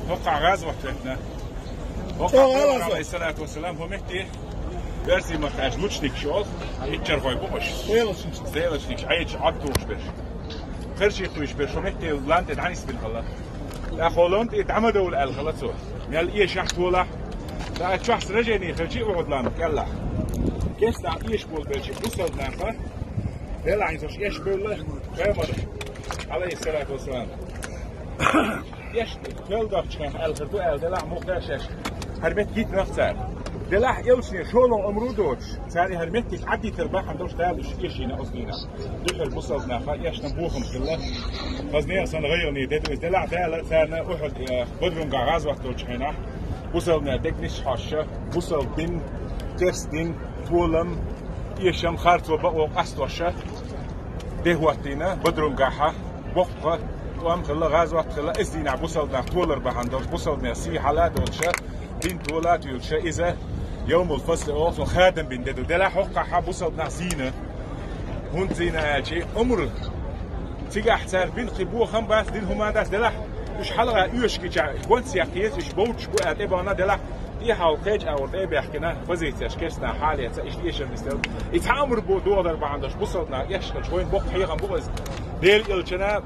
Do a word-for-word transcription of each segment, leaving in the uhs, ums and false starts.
ХӀокхахь гӀазот ваьхна. ХӀокхахь О, Пайхамар, гӀазот. Алейхиссалату вассалам, хӀокху метте берзий махкаш лучникаш олу, иччархой бу уьш. Стрелочникаш. Стрелочникаш, Ӏедаш Ӏад тухуш берш. Кхерчий кхуьйсуш берш, хӀокху метте лан тӀе дӀанисбина хилла. ТӀаккха хӀокху лан тӀе дӀа ма довла аьлла хилла цо. Мел эшахь, толахь. ТӀаккха чохь сражени хилча Ухьуд-лам кӀелахь. Кестахь эшаш болу берш бусалба наха. Делахь иза уьш эшабевлла, Пайхамар, алейхиссалату вассалам. Эшна кхел доцчу хенахь аьлла хир ду аьлла, делахь мукъа шаьш хӀара метте йитинарх цара. Делахь элчане шолгӀа омра доцуш, цара и хӀара меттиг Ӏадитар бахьана долуш Дала уьш эшийна оцу дийнахь. Дуьххьара бусалба наха эшна бохам хилла. Хаза нехан санна гӀайгӀане де ду иза. Делахь Дала царна Ухьуд, э, Бадрун гӀазот долчу хенахь, бусалба наха дегнаш хьоьжуш, бусалба дин, керста дин, толам, эшам, харцо, бакъо къастош, де хӀоттийна Бадрун гӀахьа. Боккха тӀом хилла, гӀазот хилла, иза дийнахь бусалба нах толар бахьана долуш, бусалба нехан сий хьала а долуш, дин тола а туьйсуш, иза йовмул фасли олу, цунах хадам бина де ду. Делахь хӀокхахь бусалба нах зийна. ХӀунда зийна аьлча, омра. Цигахь цара бина кхин бохам бац, дина хӀума дац, делахь уьш хьалха оьшуш гича, гонца яккха еза, уьш бовчуш бу аьлла тӀебахана, делахь тӀехьа кхечу агӀор тӀе а баьхкина, позицеш керстанах хьалаэца, иштта эшар нисделла. И цхьа омра бу догӀар бахьана долуш, бусалба нах эшна хилча, вайна боккха хьехам бу иза. Делан элчана,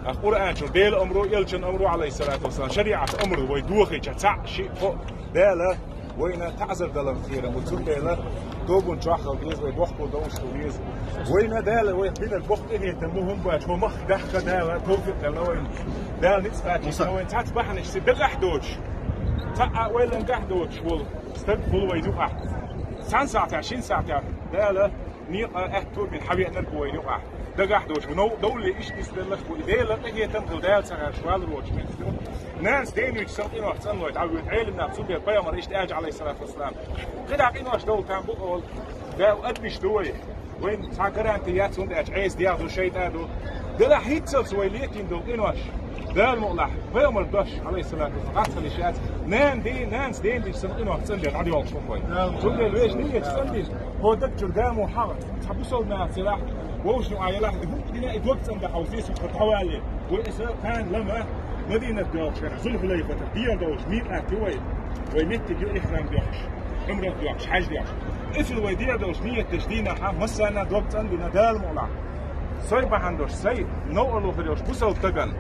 а, Къуръан чуьра Делан омра, элчан омра, алейхиссалату вассалам, шариӀат омра вай дохийча, цхьаъ, шиъ, кхоъ, Дала вайна таӀзар далар кхерам бу, цундела тобанна чохь хила деза, вай дохко довш хила веза. Вайна Дала вайх бинарг боккха къинхетам бу, хӀума бац, хӀокху махка дахка Дала товфикъ делла вайна. Дала ницкъ кхачийна вайна цхьацца бахьанаш, сан дагахь доцуш, цхьа а ойланна гахь доцуш волу стаг хуьлу вайна юкъахь. Цхьана сахьтехь, шина сахьтехь Дала некъа аьтту бина хьан веанарг бу вайна юкъахь. Дагахь доцуш, новкъа довлале иштта нисбелларш бу. И Делан къинхетам хила, Дала ца гӀерташ валар воцуш меттиг ду. Нанас ден вича сан къинойх цӀанлой дӀавоьду. Ӏелам нах цундела Пайхамар иштта аьлча, алейхиссалату вассалам. КхидӀа къинош довла там бу олу. Дала адамаш ду вай. Вайн цхьа гаранти яц, хӀунда аьлча Ӏеса дегӀ ду, шайтӀа ду. Делахь хӀинццалц вай летийна долу къинош, Дала мукъалахь, Пайхамар дош, алейхиссалату вассалам, гӀаццалиш яц. Нана де-, нанас ден дича сан къинойх цӀанбелла дӀадоьлхуш бу вай. Цундела вешан нийяташ цӀандина, хӀо даг чуьра гамо хьагӀ, цхьа бусалба нахаца елахь, вовшашна а елахь, и хӀума дина и дог цӀандан хьовсийса хӀокху дӀавалале. Вай иза кхана лама, Мадинат доьлхуш хенахь, Зулхулайфатах дегӀ долуш мийкъат ю вай. Вай меттиг ю ихрам доьхуш, Ӏумрат доьхуш, хьаьж доьхуш. Эцул вай дегӀ долуш нийят деш дийнахь, массарна дог цӀандина Дала мукъалахь. Сой бахьана долуш, сай новкъарло хир йолуш бусалба стагана,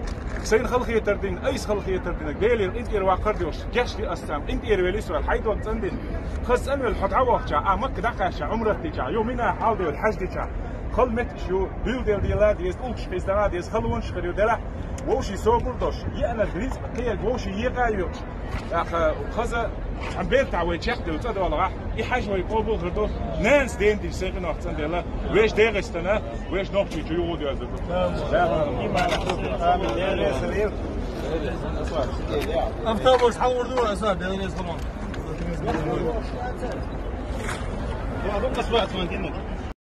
сайна халахетар дина, айса халахетар дина, Делера къинтӀера ваккхар долуш, гечди ас царна, къинтӀера вели со, хьайн дог цӀандина. Хаза цӀанвелла хьо дӀавахча, а Макка дӀакхаьчча, Ӏумрат дича, ю Мина хьалдевлла хьаьж дича, хала меттигаш ю, дуьйладелла дела деза, тӀулгаш хьийзадала деза, халонаш хир ю, делахь вовшийн собар долуш, еанарг рицкъ кхерг вовшийн екъа а йоькъуш, тӀаккха хаза цхьана бертахь вай чекхдевлла цӀа долахь, и хьаьж вай къобал хир ду. Нанас ден дича сан къинойх цӀанбелла, вешан ДегӀастана, вешан Нохчийчу юхадоьрзур ду. Автобус хьалавур ду аса, Белорусского.